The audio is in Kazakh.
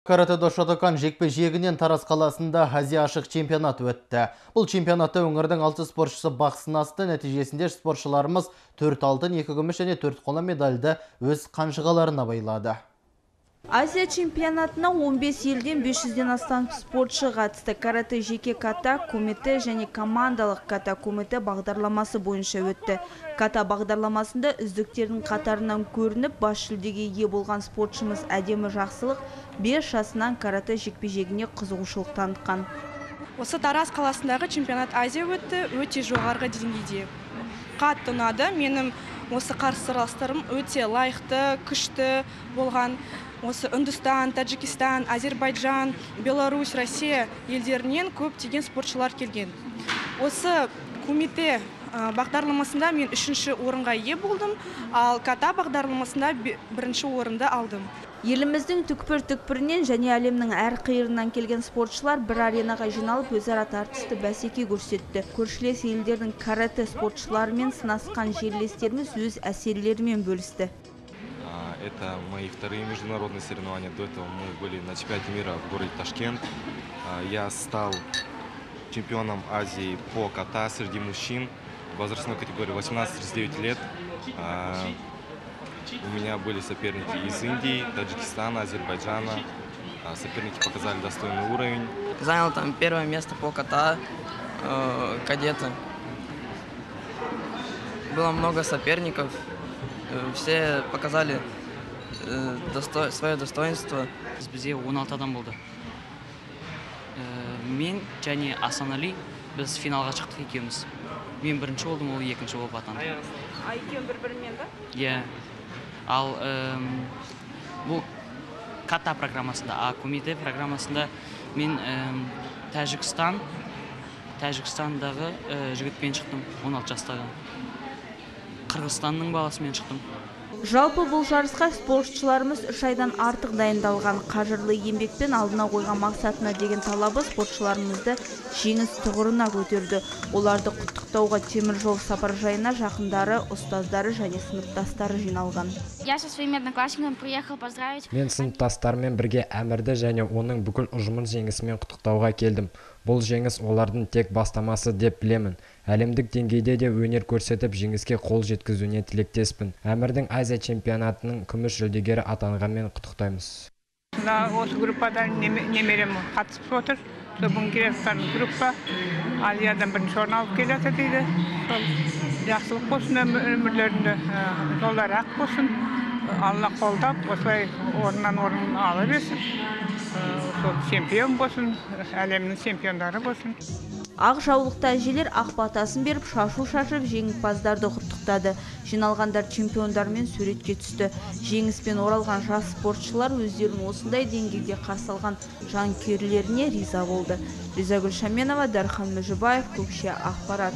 Каратэ-до Шотокан жекпе-жегінен Тараз қаласында Азия ашық чемпионаты өтті. Бұл чемпионатта өңірдің 6 спортшысы бақ сынасты. Нәтижесінде спортшыларымыз 4 алтын, 2 күміс және 4 қола медальді өз қанжығаларына байлады. Азия чемпионатына 15 елден 500-ден астам спортшы қатысты. Каратэ жеке ката, кумитэ және командалық ката кумитэ бағдарламасы бойынша өтті. Ката бағдарламасында үздіктердің қатарынан көрініп, бас жүлдеге ие болған спортшымыз Әдемі Жақсылық 5 жасынан каратэ жекпе-жегіне қызығушылық танытқан. Осы Тараз қаласындағы чемпионат Азия өтті, өте жоғарғы деңгейде. Қатты ұнады. Менің осы қарсыластарым өте лайықты, күшті болған. Осы Үндістан, Тәжікстан, Әзербайжан, Беларусь, Россия елдерінен көптеген спортшылар келген. Осы кумитэ бағдарламасында мен 3-ші орынға ие болдым, ал ката бағдарламасында 1-ші орынды алдым. Еліміздің түкпір-түкпірінен және әлемнің әр қиырынан келген спортшылар бір аренаға жиналып, өзара тартысты бәсеке көрсетті. Көршілес елдердің каратэ спортшыларымен сынасқан жерлестеріміз өз әсерлерімен бөлісті. Это мои вторые международные соревнования. До этого мы были на чемпионате мира в городе Ташкент. Я стал чемпионом Азии по ката среди мужчин в возрастной категории 18-39 лет. У меня были соперники из Индии, Таджикистана, Азербайджана. Соперники показали достойный уровень. Занял там первое место по ката, кадеты. Было много соперников. Все показали свое достоинство. Бізде 16 адам болды. Мен және Асанали біз финалға шықтық екеуміз. Мен бірінші болдым, ол екінші болып атанды. А екеуің бір-бірімен ба? Иә. Ал бұл ката программасында, а кумитэ программасында мен Тәжікстандағы жігітпен шықтым, 16 жастағы. Қырғызстанның баласымен шықтым. Жалпы бұл жарысқа спортшыларымыз 3 айдан артық дайындалған. Қажырлы еңбекпен алдына қойған мақсатына деген талабы спортшыларымызды жеңіс тұғырына көтерді. Оларды құттықтауға темір жол сапаржайына жақындары, ұстаздары және сыныптастары жиналған. Я со своими одноклассниками приехал поздравить. Мен сыныптастарыммен бірге Әмірді және оның бүкіл ұжымын жеңісімен құттықтауға келдім. Бұл жеңіс олардың тек бастамасы деп білемін. Әлемдік деңгейде де өнер көрсетіп, жеңіске қол жеткізуіне тілектеспін. Әмірдің Азия чемпионатының күміс жүлдегері атанғанмен құттықтаймыз. Мына осы группада немерем қатысып отыр. Сол бүгін келе жатқан группа Азиядан бірінші орын алып келе жатыр дейді. Сол жақсылық болсын өмірлерінде, жолдары ақ болсын. Алла қолдап, осылай орыннан орын ала берсін. Сол чемпион болсын, әлемнің чемпиондары болсын. Ақ жаулықты әжелер ақ батасын беріп, шашу шашып, жеңімпаздарды құттықтады. Жиналғандар чемпиондармен суретке түсті. Жеңіспен оралған жас спортшылар өздерін осындай деңгейде қарсы алған жанкүйерлеріне риза болды. Ризагүл Шаменова, Дархан Мүжібаев, Көкше ақпарат.